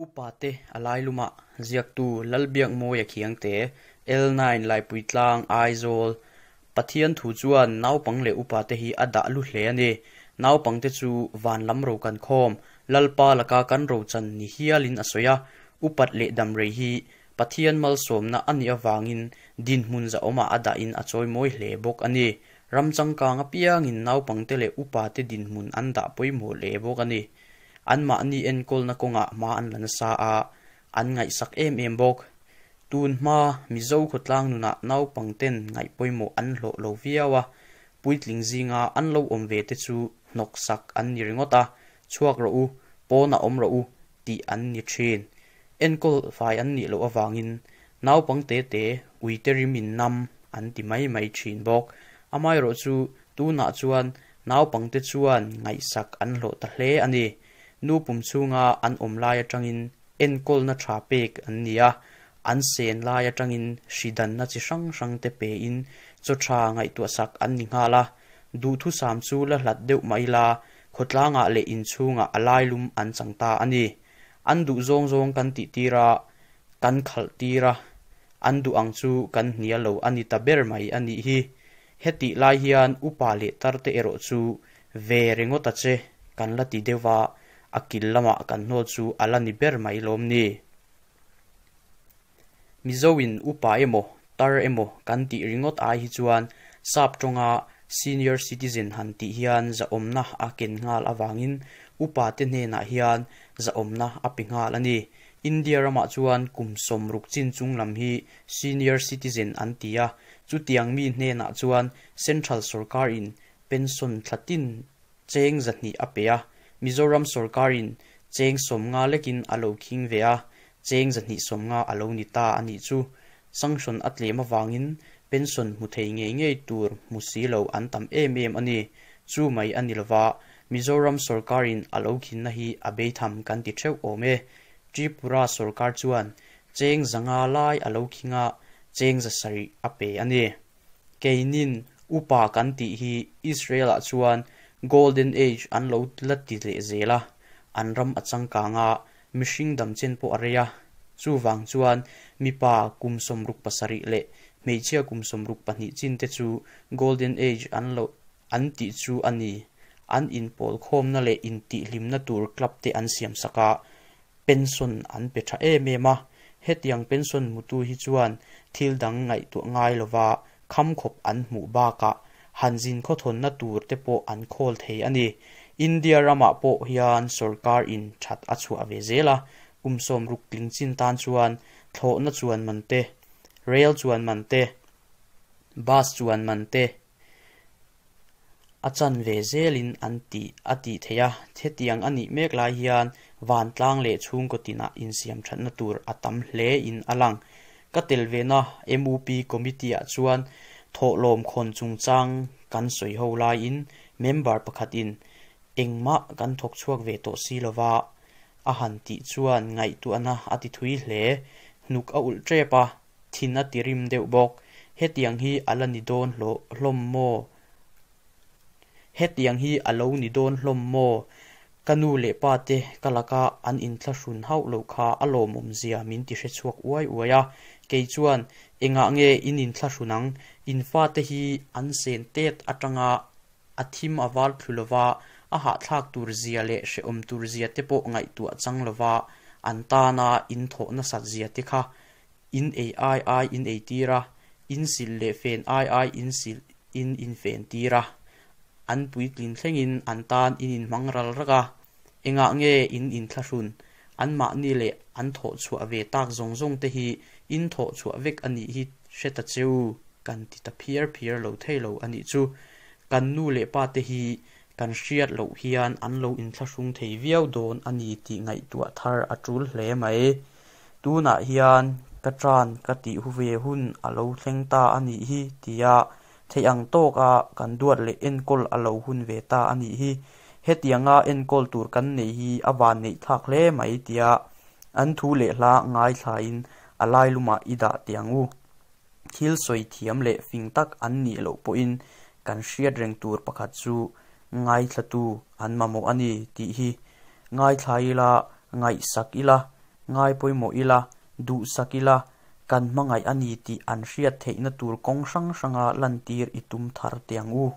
Upate a lailuma ziaktu Lalbiakmawia Khiangte, L nine Laipuitlang, Aizawl, Pathian thu chuan naupang leh upate hi a dah lu hle a ni. Naupangte chu van lam ro kan khawm, Lalpa laka kan rochan ni hialin a sawi a. Upat leh damrei hi Pathian malsawmna a nih avangin dinhmun zahawmah a dahin a chawimawi hle bawk a ni. Ram changkang apiangin naupangte leh upate dinhmun an dah pawimawh hle bawk a ni. Anmahni enkawlna kawngah hma an la nasa a, an ngaihsak em em bawk. Tun hma Mizo khawtlang nunah naupangten ngaih pawimawh an hlawh lo viau a, puitling zinga an lo awm ve te chu hnawksak an ni ringawt a, chhuak rawh u, pawnah awm rawh u tih an ni thin. Enkawl fai an nih loh avangin naupang te te uite rimin nam an ti mai mai thin bawk. Amaherawhchu tunah chuan naupangte chuan ngaihsak an hlawh ta hle a ni. Nu pum chhunga an awm lai atangin enkawlna tha pek an ni a, an sen lai atangin hridanna chi hrang hrang te pein chaw tha ngaihtuahsak an ni nghal a. Duhthusam chu la hlat deuh mah ila khawtlangah leh inchhungah a lailum an chang ta a ni. An duh zawng zawng kan tih tir a, kan khalh tir a, an duh ang chu kan hnial lo a ni ta ber mai a nih hi. Hetih lai hian upa leh tarte erawh chu ve ringawt a che kan la ti deuh va, a kil lamah kan hnawl chu a la ni ber mai lawm ni. Mizoin upa emaw tar emaw kan tih ringawt ai hi chuan sap tawnga senior citizen han tih hian zahawmna a ken nghal avangin upa te hnenah hian zahawmna a pe nghal a ni. India ramah chuan kum 60 chin chung lam hi senior citizen an ti a, chutiang mi hnenah chuan central sorkarin pension thla tin cheng 200 a pe a, Mizoram sorkarin cheng 50 lekin a lo khing ve a, cheng 250 a lo ni ta a nih chu. Sanction a tlem avangin pension hmu thei ngei ngei tur hmu si lo an tam em em a ni. Chu mai a ni lova, Mizoram sorkarin a lo khinna hi a beitham kan ti theuh awm e. Tripura sorkar chuan cheng 500 lai a lo khing a, cheng 700 a pe a ni. Keinin upa kan tih hi Israel-ah chuan Golden Age an lo la ti leh zel a, an ram a changkang a, mihring damchen pawh a rei a. Chuvang chuan mipa kum 67 leh hmeichhia kum 62 chin te chu Golden Age an lo an tih chu a ni. An inpawl khawmna leh intihhlimna tur club te an siam sak a, pension an pe tha em em a. Hetiang pension hmutu hi chuan thil dang ngaihtuah ngai lova kham khawp an hmuh bakah han zin khawthawnna tur te pawh an khawl thei a ni. India ramah pawh hian sorkar in that a chhuah ve zel a, kum 60 tling chin tan chuan thlawhna chuan man te, rail chuan man te, bus chuan man te a chan ve zelin an ti a tih theih a. Hetiang a nih mek lai hian vantlang leh chhungkaw tinah insiam thatna tur a tam hle in a lang. Ka tel vena MUP committee ah chuan thawhlawm khawn chungchang kan sawi ho laiin member pakhatin engmah kan thawk chhuak ve tawh si lova a han tih chuan ngaihtuahna a ti thui hle. Hnuk a ulh tep a, thin a ti rim deuh bawk. Hetiang hi a la ni dawn hlawm maw? Hetiang hi a lo ni dawn hlawm maw? Ka nu leh pa te ka laka an inthlahrun hauh lo kha a lawmawm zia min ti hre chhuak uai uai a. Kei chuan engah nge in inthlahrun ang? In fate hi an sen tet atanga a thim a val thlu lova, a hahthlak tur zia leh hrehawm tur zia te pawh ngaihtuah chang lova an tana in thawh nasat zia te kha in ei ai ai in ei tir a, in silh leh fen ai ai in silh in in fen tir a. An puitlin thlengin an tan in inhmang ral rak a, engah nge in inthlahrun? Anmahni leh an thawh chhuah ve tak zawng zawng te hi in thawh chhuah vek a nih hi hre ta che u, kan ti ta phiar phiar lo thei lo a nih chu. Kan nu leh pa te hi kan hriat loh hian an lo inthlahrung thei viau dawn a ni tih ngaihtuah thar a tul hle mai. Tunah hian ka tan ka tih hu ve hun a lo thleng ta a nih hi tia theih ang tawka kan duat leh enkawl a lo hun ve ta a nih hi. Hetianga enkawl tur kan nei hi a van neih thlak hle mai tia an thu leh hla ngaithlain a lailumah i dah teh ang u. Thil sawi thiam leh fing tak an nih loh pawhin kan hriat reng tur pakhat chu ngaithlatu an mamawh a ni tih hi. Ngaithla ila, ngaihsak ila. Ngai pawimawh ila, duhsak ila, kan hmangaih a ni tih an hriat theihna tur kawng hrang hranga lantir i tum thar teh ang u.